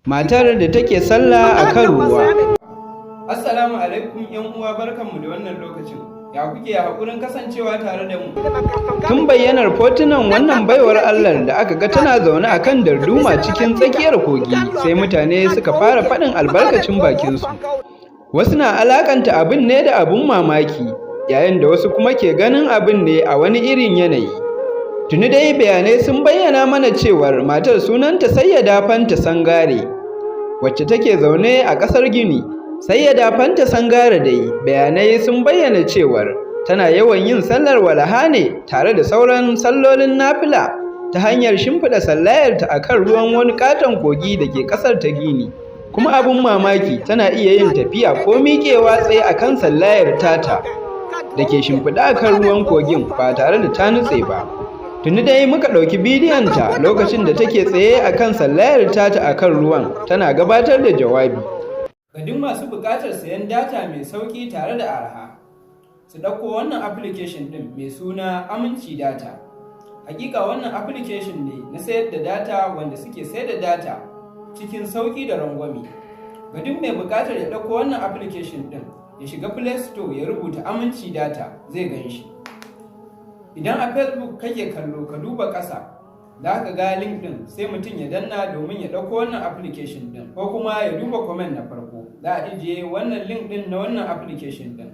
Matar da take sallah a kan ruwa. Assalamu alaikum ‘yan uwa, barkanmu da wannan lokacin. Ya kuke haƙurin kasancewa tare da mu? Tun bayyanar fotunan wannan baiwar Allah da aka ga tana zaune a kan darduma cikin tsakiyar kogi, sai mutane suka fara faɗin albarkacin bakinsu. Wasu na alakanta abin ne da abun mamaki, yayin da wasu kuma ke ganin abin ne a wani irin yanayi. Tuni dai bayanai sun bayyana mana cewar matar sunanta Sayyada Fanta Sangare, wacce take zaune a ƙasar Gini. Sayyada Fanta Sangare dai bayanai sun bayyana cewar tana yawan yin sallar walaha ne tare da sauran sallolin nafila ta hanyar shimfiɗa sallayarta a kan ruwan wani ƙaton kogi da ke ƙasar ta Gini. Kuma abin mamaki, tana iya yin tafiya ko miƙewa tsaye a kan sallayar tata da ke shimfiɗe a kan ruwan kogin ba tare da ta nutse ba. Tuni dai muka ɗauki bidiyonta lokacin da take tsaye a kan sallayar tata a kan ruwan tana gabatar da jawabi. Ga duk masu buƙatar sayan data mai sauƙi tare da arha, su ɗauko wannan application ɗin mai suna Aminci Data. Hakika wannan application ne na sayar da data wanda suke sayar da data cikin sauƙi da rangwame. Ga duk mai buƙatar ya ɗauko wannan application ɗin, ya shiga Play Store ya rubuta Aminci Data, zai gan shi. Idan a Facebook kake kallo, ka duba ƙasa, za ka ga link ɗin, sai mutum ya danna domin ya ɗauko wannan application ɗin, ko kuma ya duba comment na farko, za a ijiye wannan link ɗin na wannan application ɗin.